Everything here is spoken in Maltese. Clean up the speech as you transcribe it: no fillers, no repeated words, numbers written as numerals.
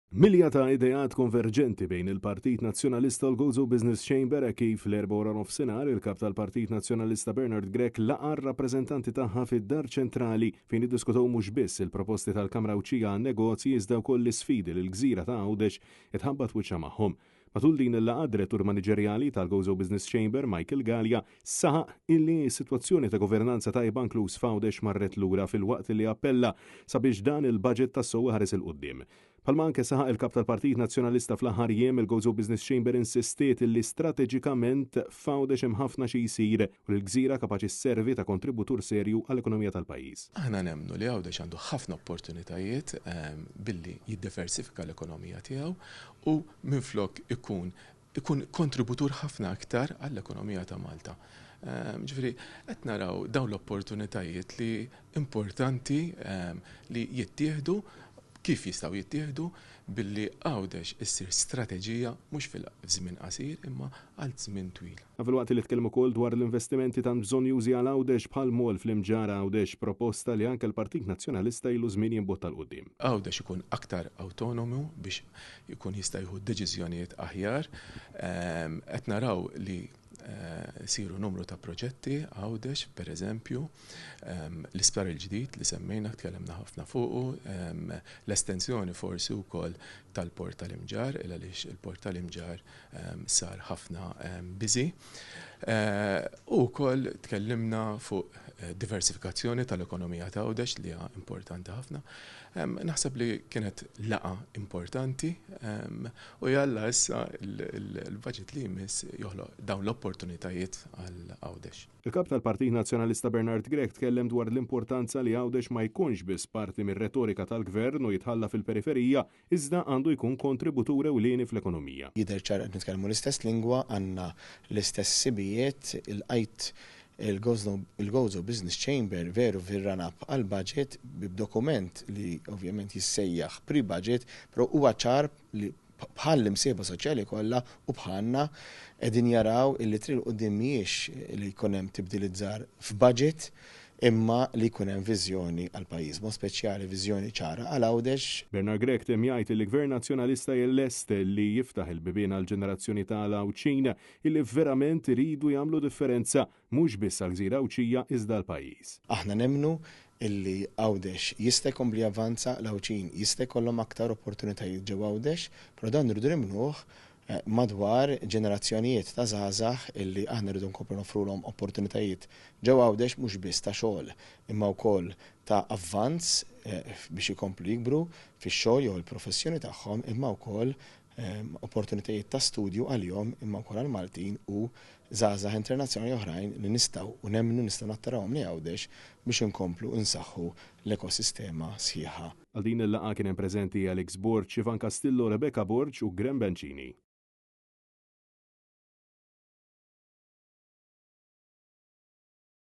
Milja ta' ideat konverġenti bejn il-Partit Nazzjonalista u l-Gozo Business Chamber hekk kif l-Erbgħa wara nofsinhar il-Kap tal-Partit Nazzjonalista Bernard Grech laqa' r-rappreżentanti tagħha fid-Dar Ċentrali fejn iddiskutew mhux biss il-proposti tal-Kamra Għawdxija għan-negozji iżda wkoll l-isfidi li l-gżira ta' Għawdex tħabbat wiċċha magħhom. Matul din il-laqgħa d-Direttur Maniġerjali tal-Gozo Business Chamber, Michael Galea, saħaq illi s-sitwazzjoni ta' governanza tajba inkluż f'Għawdex marret lura filwaqt li appella sabiex dan il-budget tassew iħares 'il quddiem. Bħalma anke saħaq il-Kap tal-Partit Nazzjonalista fl-aħħar jiem, il-Gozo Business Chamber insistiet illi strateġikament f'Għawdex hemm ħafna xi jsir u li l-gżira kapaċi sservi ta' kontributur serju għall-ekonomija tal-pajjiż. Aħna nemmnu li Għawdex għandu ħafna opportunitajiet billi jiddiversifika l-ekonomija tiegħu u minflok ikun ikun kontributur ħafna aktar għall-ekonomija ta' Malta. Ġifieri qed naraw dawn l-opportunitajiet li importanti li jittieħdu kif jistgħu jittieħdu billi Għawdex issir strateġija mhux fil-żmien qasir imma għal żmien twil. Dan filwaqt li tkellem ukoll dwar l-investimenti tant bżonnjużi għal Għawdex bħal mall fl-Imġarr Għawdex, proposta li anke l-Partit Nazzjonalista ilu żmien jimbotta 'l quddiem. Għawdex ikun aktar awtonomu biex ikun jista' jieħu deċiżjonijiet aħjar. Qed naraw li jsiru numru ta' proġetti Għawdex, pereżempju, l-isptar il-ġdid li semmejna, tkellimna ħafna fuqu, l-estensjoni forsi wkoll tal-port tal-Imġarr, il għaliex il-port tal-Imġarr sar ħafna busy. U wkoll tkellimna fuq diversifikazzjoni tal-ekonomija ta' Għawdex li hija importanti ħafna. Naħseb li kienet laqgħa importanti u jalla issa l-budget li jmiss joħloq dawn l-opportunitajiet għal Għawdex. Il-Kap tal-Partit Nazzjonalista Bernard Grech tkellem dwar l-importanza li Għawdex ma jkunx biss parti mir-retorika tal-Gvern u jitħalla fil-periferija iżda għandu jkun kontributur ewlieni fl-ekonomija. Jidher ċar qed nitkellmu l-istess lingwa, għandna l-istess ħsibijiet, ilqajt il-Gozo Business Chamber veru fir-run-up għall-budget b'dokument li ovvjament jissejjaħ pre-budget, però huwa ċar li bħall-imsieħba soċjali kollha u bħalna qegħdin jaraw illi t-triq 'l quddiem mhijiex li jkun hemm tibdiliet żgħar f'budget imma li jkun hemm viżjoni għall-pajjiż, b'mod speċjali viżjoni ċara għal Għawdex. Bernard Grech temm jgħid li Gvern Nazzjonalista lest li jiftaħ il-bibien għall-ġenerazzjoni ta' l-Għawdxin illi verament iridu jagħmlu differenza mhux biss għall-gżira Għawdxija iżda għall-pajjiż. Aħna nemmnu illi Għawdex jista' jkompli javvanza, l-Għawdxin jista' jkollhom aktar opportunitajiet ġewwa Għawdex, però dan irridu nibnuh madwar ġenerazzjonijiet ta' żgħażagħ illi aħna rridu nkomplu noffrulhom opportunitajiet ġewwa Għawdex mhux biss ta' xogħol imma wkoll ta' avvanz biex ikomplu jikbru fix-xogħol jew il-professjoni tagħhom imma wkoll opportunitajiet ta' studju għalihom imma wkoll għall-Maltin u żgħażagħ internazzjonali oħrajn li nistgħu u nemmnu nistgħu nattirawhom lejn Għawdex biex inkomplu nsaħħu l-ekosistema sħiħa. Għal din il-laqgħa kien hemm preżenti Alex Borg, Ivan Castillo, Rebecca Borg u Graham Bencini.